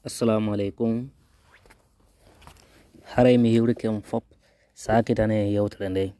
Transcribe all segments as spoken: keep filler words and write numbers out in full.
Assalamu aleykum. Haray mi hiwrike on fop, saakitane e yewtere nde.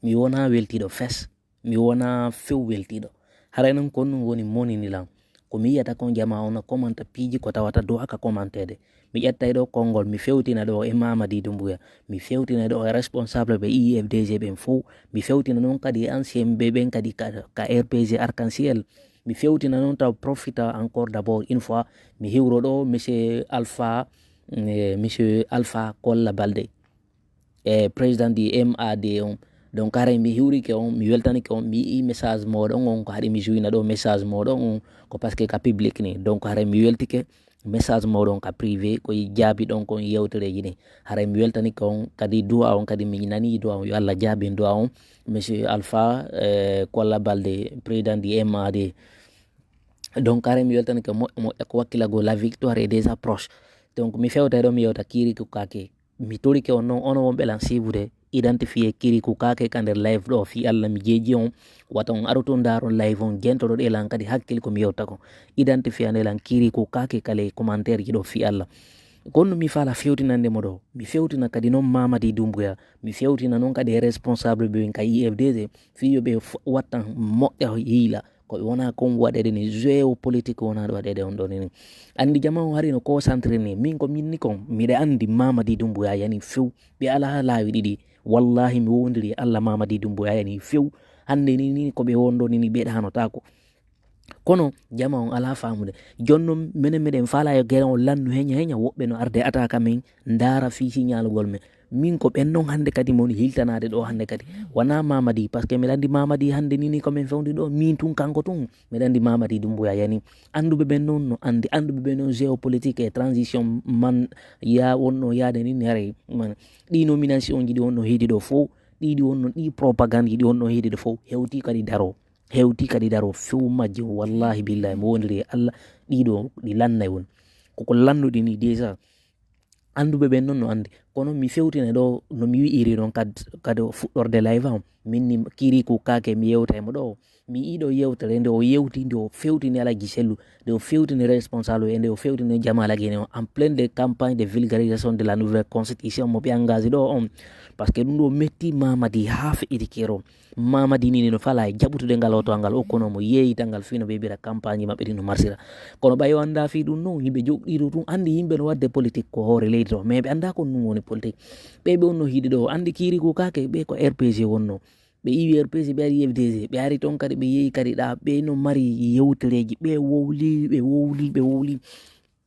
Mi wona weltiiɗo fes, mi wona few weltiiɗo. Haray non ko honɗum woni monini lan? Ko mi yiyata kon, jama on na komanta piiji ko tawata du'a ka komanteede. Mi ƴettay ɗo konngol, mi fewtina ɗo e Mamadi Doumbouya, mi fewtina ɗo e responsable ɓe I F D G ɓen fow, mi fewtina non kadi e ancien ɓe ɓen kadi ka, ka R P G Arc-en-Ciel. Mi fewtina non taw profita encore d'abord une fois, mi hiwro ɗo monsieur Alpha, eh, monsieur Alpha Kolla Balde, e président du M A D on. Donc haray mi hiwrike on, mi weltanike on, mi yi'i message moɗon on, ko haɗi mi jouina ɗo message moɗon on, ko parce que ka public ni. Donc haray mi weltike message moɗon ka privé, ko jaabi ɗon kon yewtereji ni. Haray mi weltanike on kadi du'a on kadi, mi nani du'a on, yo Allah jaabin du'a on. Monsieur Alpha, eh, Kolla Balde, président du M A D. Donc haray mi weltanike moƴƴa moƴƴa, ko wakkila go, la victoire est déjà proche. Donc mi fewtay ɗo mi yewta Kirikou Kake. Mi torike on non, onon wonɓe lan siibude, identifier Kirikou Kake ka nder live ɗo, fii Allah mi jeeji on, wata on aru tun ndaaron live on, jentoɗo ɗe lan kadi hakkil ko mi yewta kon. Identifier nde lan Kirikou Kake ka ley commentaire ji ɗo, fii Allah. Kono mi faala fewtinande mo ɗo, mi fewtina kadi non Mamadi Doumbouya, mi fewtina non kadi e responsable ɓe ɓen ka I F D G, fii yo ɓe f-, wattan moƴƴa hiila. Ko ɓe wona kon waɗeede ni, géopolitique wona ɗo waɗeede on ɗo ni. Anndi jama on hari no concentré ni. Min ko min ni kon, miɗa anndi Mamadi Doumbouya yani few. Ɓe alaa laawi ɗiɗi. Wallahi mi wondiri e Allah, Mamadi Doumbouya yani few. Hannde ni, ni ko ɓe wonɗo ni, ni ɓe ɗanotaako. Kono jama on alaa faamude. Jooni non menen meɗen faala yo gere on lannu heña heña, woɓɓe no arde attaque amen, ndaara fii signalugol men. Min ko ɓen non hannde kadi moni hiltanaade ɗo hannde kadi. Wona Mamadi, parce que miɗa anndi Mamadi hannde ni, ni ko men fewndi ɗo, min tun kanko tun. Miɗa anndi Mamadi Doumbouya yani. Annduɓe ɓen non no anndi, annduɓe ɓen non géopolitique et transition man ya wonno yaade ni, ni haray man. Ɗi nomination ji ɗi wonno hiidi ɗo fow, ɗi ɗi wonno, ɗi propagande ji ɗi wonno hiidi ɗo fow, hewti kadi daro. Hewti kadi daro few majji, wallahi billahi, mi wondiri e Allah, ɗiɗo ɗi lannay won. Koko lannuɗi ni déjà. Annduɓe ɓen non no anndi. Kono mi fewtina ɗo, no mi wi'iri non kad-, kadi fuɗɗorde live am. Min ni Kirikou Kake mi yewta e mo ɗo. Mi yi'i ɗo yewtere nde o yewti, nde o fewtini Alaji Sellu, nde o fewtini responsable, e nde o fewtini Jama Ala Guinée on, en pleine de campagne de vulgarisation de la nouvelle constitution mo ɓe engagé ɗo on. Parce que ɗum ɗo metti Mamadi haa feƴƴiti keero. Mamadi ni no fala e jaɓutude ngal oto ngal okkuno mo yeeyital ngal fii no ɓe ɓira campagne maɓɓe ɗi no marsira. Kono ɓay o annda fii ɗum non, yimɓe joɗɗiiɗo tun anndi yimɓe no waɗde politique ko hoore leydi to, mais ɓe annda ko ɗum woni politique. Ɓe ɓe wonno hiide ɗo, anndi Kirikou Kake, ɓe ko R P G wonno. Ɓe iwi R P G, ɓe ari F D G, ɓe ari ton kadi, ɓe yeeyi kadi ɗa, ɓe no mari yewtereeji, ɓe wowli, ɓe wowli, ɓe wowli.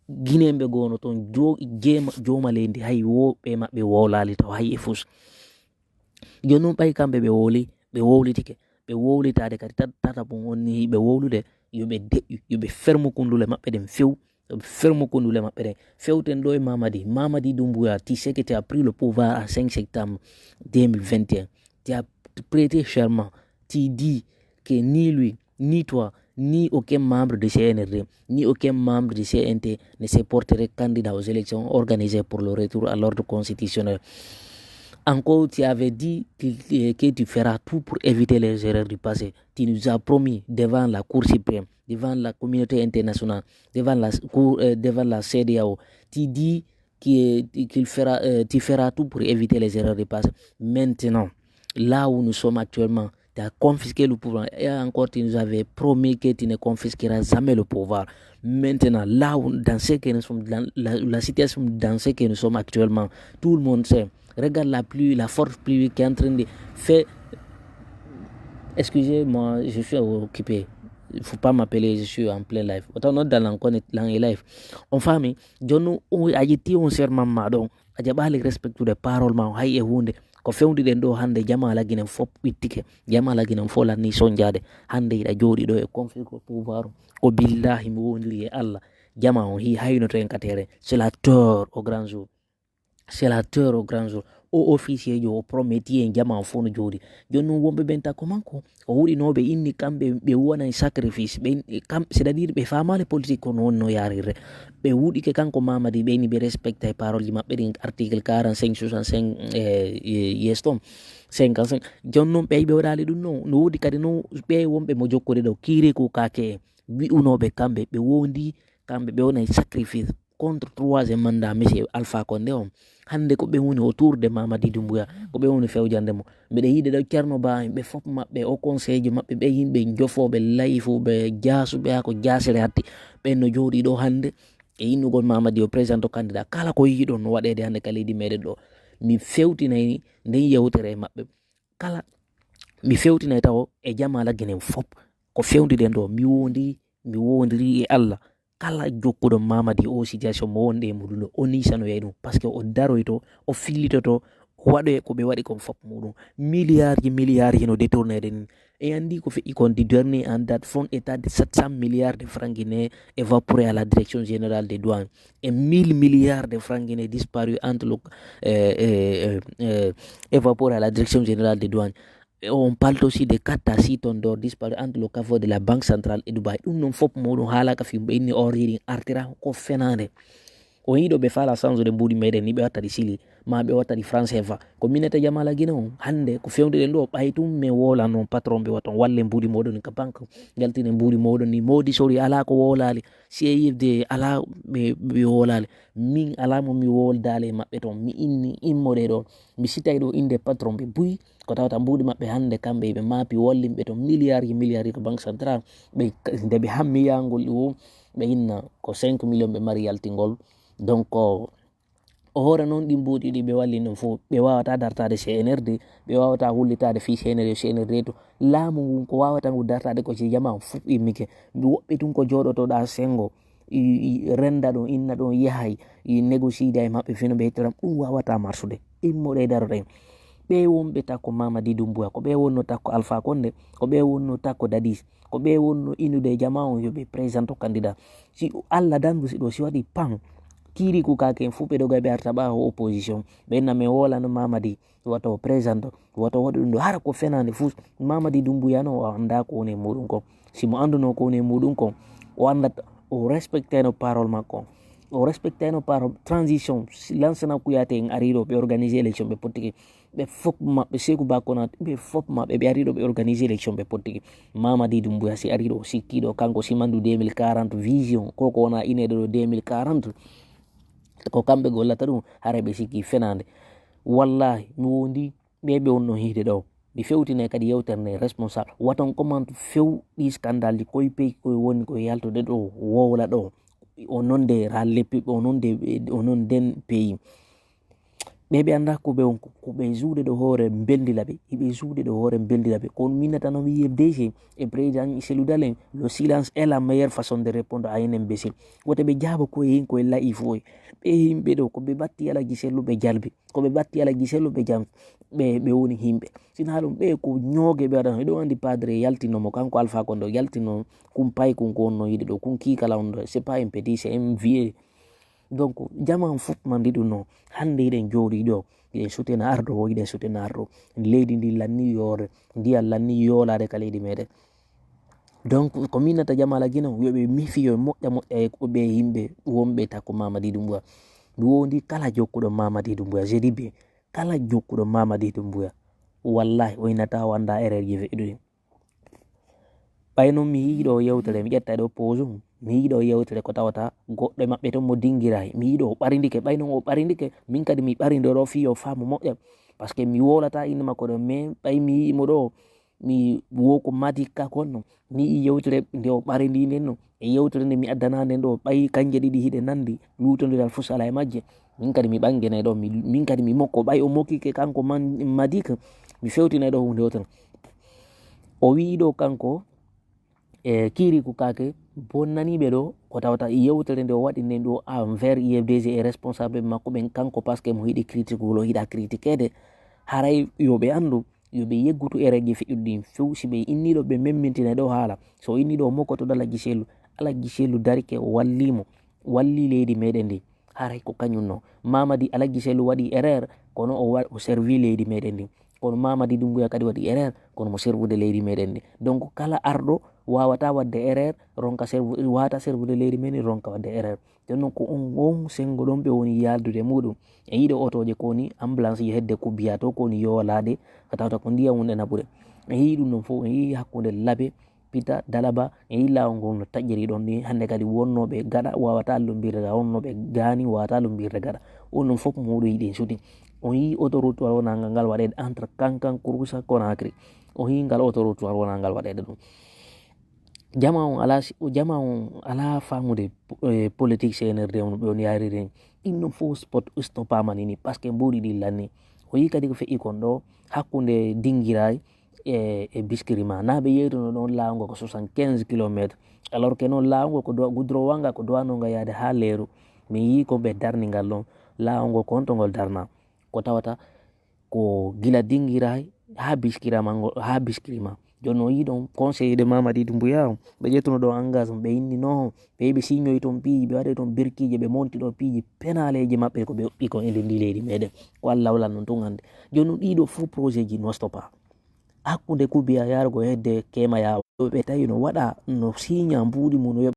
Guinéen ɓe goono ton, jo-, jeema, jooma leydi, hay wo ɓe maɓɓe wowlaali taw hay e fus. Jooni non ɓay kamɓe ɓe wowli, ɓe wowlitike, ɓe wowlitaade kadi tat-, tata bon on ni ɓe wowlude, yo ɓe deƴƴu, yo ɓe fermu kundule maɓɓe ɗen few, yo ɓe fermu kundule maɓɓe ɗen. Fewten ɗo e Mamadi, Mamadi Doumbouya, tu sais que tu as pris le pouvoir en cinq septembre deux mille vingt et un. Tu as prêté serment, tu dis que ni lui, ni toi, ni aucun membre de C N R D, ni aucun membre de C N T ne se porterait candidat aux élections organisées pour le retour à l'ordre constitutionnel. Encore, tu avais dit que, que tu feras tout pour éviter les erreurs du passé. Tu nous as promis devant la Cour suprême, devant la communauté internationale, devant la Cour, euh, devant la C D A O. Tu dis que, qu'il fera, euh, tu feras tout pour éviter les erreurs du passé. Maintenant, là où nous sommes actuellement, tu as confisqué le pouvoir. Et encore, tu nous avais promis que tu ne confisqueras jamais le pouvoir. Maintenant, là où, dans ce que nous sommes, dans la, la situation dans ce que nous sommes actuellement, tout le monde sait. Regarde la pluie, la forte pluie qui est en train de faire. Excusez-moi, je suis occupé. Il faut pas m'appeler, je suis en plein live. Autant non dans l'encontre, dans les live. On famille, John, on a dit, on serment, donc, a jaɓaali respectude parole ma o hay e huunde. Ko fewndi ɗen ɗo hannde, Jama Ala Guinée fof ɓittike. Jama Ala Guinée fof lanni sonjaade. Hannde hiɗa jooɗi ɗo e conflit ko pouvoir. Ko billahi mi wondiri e Allah. Jama on hi haynoto en ka terrain. C'est la terreur au grand jour. C'est la terreur au grand jour. O officier jo o promettii en jama on fof no jooɗi. Jooni non wonɓe ɓen takko manko. Ko huɗinooɓe inni kamɓe ɓe wonay sacrifice. Ɓe, kam, c'est-à-dire ɓe faamaali politique ko no wonno yaarirde. Ɓe wuɗike kanko Mamadi, ɓe ni ɓe respectay parole ji maɓɓe ɗin, article quarante-cinq, soixante-cinq, eh, eh, yes ton, cinquante-cinq. Jooni non ɓe ɓe waɗaali ɗum non. No woodi kadi non ɓe wonɓe mo jokkude ɗo, Kirikou Kake en, wi'unooɓe kamɓe ɓe wondi, kamɓe ɓe wonay sacrifice. contre troisième mandat monsieur Alpha Condé on. Hannde ko ɓe woni autour de Mamadi Doumbouya, ko ɓe woni fewjande mo. Mbeɗa yiide ɗo Ceerno Ba en, ɓe fof maɓɓe, o conseil ji maɓɓe, ɓe yimɓe jofooɓe, layifuɓe, jaasuɓe, haa ko jaasere hatti. Ɓen no jooɗii ɗo hannde e innugol Mamadi o président o candidat. Kala ko yiɗon no waɗeede hannde ka leydi meɗen ɗo. Mi fewtinay nden yewtere e maɓɓe. Kala mi fewtinay tawo e Jamaa Lagine fof. Ko fewndi ɗen ɗo, mi wondi, mi wondiri e Allah. Kala jokkuɗo Mamadi o situation mo wonde e muɗum ɗo, o nisanoyay ɗum. Parce que o daroyto, o fillitoto, o waɗoya ko ɓe waɗi kon fof muɗum. Milliard ji, milliard ji no détourné ɗen. E andi ko feƴƴi kon du dernier en date, fonds état de sept cents milliards de francs guinéens évaporés à la direction générale des douanes. Et mille milliards de francs guinéens disparus entre le, euh, euh, euh, euh, évaporés à la direction générale des douanes. Et on parle aussi de quatre à six tonnes d'or disparu entre le caveau de la Banque centrale et Dubaï. Ɗum noon fof muɗum haalaka fi ɓe inni or yiɗi artira ko fenaande. O yiɗo ɓe faala sansude mbuuɗi meɗen ni ɓe watta ɗi sili, ma ɓe watta ɗi franc C F A. Ko minete Jamaa Lagine on. Hannde ko fewndeden ɗo ɓay tum mi woola noon patron ɓe waton walle mbuuɗi moɗon ka banque. Yaltine mbuuɗi moɗon ni modi sori ala ko woolali. C I F D ala ɓe, ɓe woolali. Min ala mo mi wooldaali e maɓɓe ton. Mi inni immoɗe ɗo. Mi sitay ɗo inde patron ɓe buy. Ko tawata mbuuɗi maɓɓe hannde kamɓe ɓe maapi wollimɓe to milliard e milliard to banque centrale. Ɓe, nde ɓe hammi yahgol ɗi wo, ɓe inna ko cinq millions ɓe mari yaltingol. Donc, o hoore noon ɗi mbuuɗi ɗi ɓe walli ɗum fof, ɓe wawata dartade C N R D, ɓe wawata wullitade fii C N R D, C N R D to. Laamu ngun ko wawata ngu dartade ko si jama on fof immike. Woɓɓe tun ko jooɗotoɗa sengo, i, i renda ɗon, inna ɗon yahay, i négociida e maɓɓe fino ɓe hettora, ɗum wawata marsude. Immoɗe daroɗen. Ɓe wonɓe takko Mamadi Doumbouya, ko ɓe wonno takko Alpha Condé, ko ɓe wonno takko Dadis, ko ɓe wonno inude e jama on yo ɓe présente candidat. Si Allah dandu si ɗo si waɗi pan, kiri ku kake en fof ɓe doga ɓe arta ɓawo opposition. Ɓe inna men wolano Mamadi, wato présente, wato waɗu ɗum ɗo. Hara ko fenande fof, Mamadi Doumbouya no o anda ko woni e muɗum kon. Si mo anduno ko woni e muɗum kon, o andat, o respecteno parole makko. O respecteno parole transition, si Lansana Kouyaté en ari ɗo ɓe organiser élection ɓe pottike. Ɓe fof maɓɓe, Seku Ba Konaté, ɓe fof maɓɓe, ɓe ari ɗo ɓe organiser élection ɓe pottike. Mamadi Doumbouya si ari ɗo, sikki ɗo, kanko si mandu deux mille quarante vision, ko ko wona ineɗo ɗo deux mille quarante. Ko kamɓe gollata ɗum, hara ɓe sikki fenande. Wallahi, mi wondi, ɓe ɓe wonno hiide ɗo. Mi fewtine kadi yewtere nde responsable. Waton comment few ɗi scandale ɗi koye pey koye woni koye yaltude ɗo, wowla ɗo. O non de ra leppi, o non de, o non den pays. Ɓe ɓe annda ko ɓe won, ko ɓe juuɗe ɗo hoore mbelndila ɓe. Iɓe juuɗe ɗo hoore mbelndila ɓe. Kono min natano mi yiyem D G e président Cellou Dalein, le silence est la meilleure façon de répondre à un imbécile. Wote ɓe jaabo koye hen koye layi foye. Ɓe yimɓe ɗo, ko ɓe batti Alaji Cellou ɓe jalbi. Ko ɓe batti Alaji Cellou ɓe jam, ɓe, ɓe woni yimɓe. Sina ɗum ɓe ko ñooge ɓe waɗano. Eɗo anndi padre yaltino mo, kanko Alpha Condé yaltino, kun pay kun ko wonno yiɗi ɗo, kun kii kala on ɗo. C'est pas un petit, c'est un vieux. Donc, jaman fof ma ndi ɗum no. Hannde hiɗen jooɗi ɗo, hiɗen sutena ardo o, hiɗen sutena ardo. Leydi ndi lanni yoore, ndiyan lanni yoolaade ka leydi meɗen. Donc, ko min nata Jamaa Lagine, yo ɓe mifiyo moƴƴa moƴƴa e ko ɓe yimɓe wonɓe takko Mamadi Doumbouya. Mi wondi kala jokkuɗo Mamadi Doumbouya, je dis bien, kala jokkuɗo Mamadi Doumbouya. Wallahi, o innata o annda erreur ji feƴƴuɗi. Ɓay noon mi yiɗo yewtere, mi ƴetta ɗo pause mum. Mi yiɗo yewtere ko tawata goɗɗo e maɓɓe toon mo dingiray. Mi yiɗo o ɓarindike, ɓay noon o ɓarindike, min kadi mi ɓarindo ɗo fii yo faamu moƴƴa. Parce que mi wolata inde makko ɗo, mais ɓay mi yi'i mo ɗo, mi wo ko madi ka konno. Mi yi'i yewtere nde o ɓarindi nden no, e yewtere nde mi addana nden ɗo, ɓay kanje ɗiɗi hiɗe nandi, luutondiral fof sala e majje. Min kadi mi ɓangenay ɗo, mi, min kadi mi mokko, ɓay o mokkike kanko man, madi ka, mi fewtinay ɗo huunde wotere. O wi'i ɗo kanko, e Kirikou Kake bonnaniiɓe ɗo, ko tawata yewtere nde o waɗi nden ɗo envers I F D G e responsable makko ɓen, kanko parce que mo yiɗi critique wala o yiɗa critiquede, haray yo ɓe anndu, yo ɓe yeggutu ereeji feƴƴuɗi ɗin few, si ɓe inni ɗo ɓe memmintina ɗo haala, so o inni ɗo o mokkoto Alaji Cellou, Alaji Cellou darike o walli mo, walli leydi meɗen ndi. Haray ko kañum no. Mamadi Alaji Cellou waɗi erreur, kono o wa-, o servi leydi meɗen ndi. Kono Mamadi Doumbouya kadi waɗi erreur, kono mo servude leydi meɗen ndi. Donc kala arɗo wawata wadde erreur, ronka servu-, wawata servude leydi meɗen ndi, ronka wadde erreur. Jooni noon ko on, on sengo ɗon ɓe woni yaldude muɗum. E yiɗo otoje ko woni ambulance ji hedde ko biya to, ko woni yowalaade, ko tawata ko ndiyam woni e naɓude. E yiɗi ɗum ɗon fof, e yiɗi hakkunde labe, Pita, Dalaba, e yii laawol ngol no taƴƴiri ɗon ni. Hannde kadi wonnooɓe gaɗa wawata lumbirde gaɗa, wonnooɓe gaani wawata lumbirde gaɗa. On ɗum fof muuɗum yiɗi suti. On yii autoroute wal wonangal ngal waɗeede entre Kankan, Kouroussa, Conakry. On yii ngal autoroute wal wonangal waɗeede ɗum. Jama on ala si-, jama on ala famude, eh, politique C N R D on ɓe on yariri en. Ɗin ɗum fof spot stoppama ni ni, parce que mbuuɗi ɗi lanni. O yii kadi ko feƴƴi kon ɗo hakkunde Dinguiraye e, e Biskirima. Na ɓe yeytuno ɗon laawol ngol ko soixante-quinze kilomètres. Alors que noon laawol ngol ko dowa, goudron wal ngal ko dowanoo ngal yahde haa Leeru. Min yii ko ɓe darni ngal ɗon. Laawol ngol ko honto ngol darna? Ko tawata ko gila Dinguiraye haa Biskirama ngol, haa Biskirima. Jooni o yii ɗon conseiller de Mamadi Doumbouya on. Ɓe ƴettuno ɗon engagement, ɓe innino, ɓe, ɓe signoyi toon piiji, ɓe waɗi toon birkiije, ɓe monti ɗo piiji penaleeji maɓɓe ko ɓe oɓɓi kon e nder ndi leydi meɗen. Ko Allah wala noon tun hannde. Jooni ɗiɗo fof projet ji no stoppa. Hakkunde Kubiya yargo hedde Kema ya ɓe tawi no waɗa, no signa mbuuɗi mum, no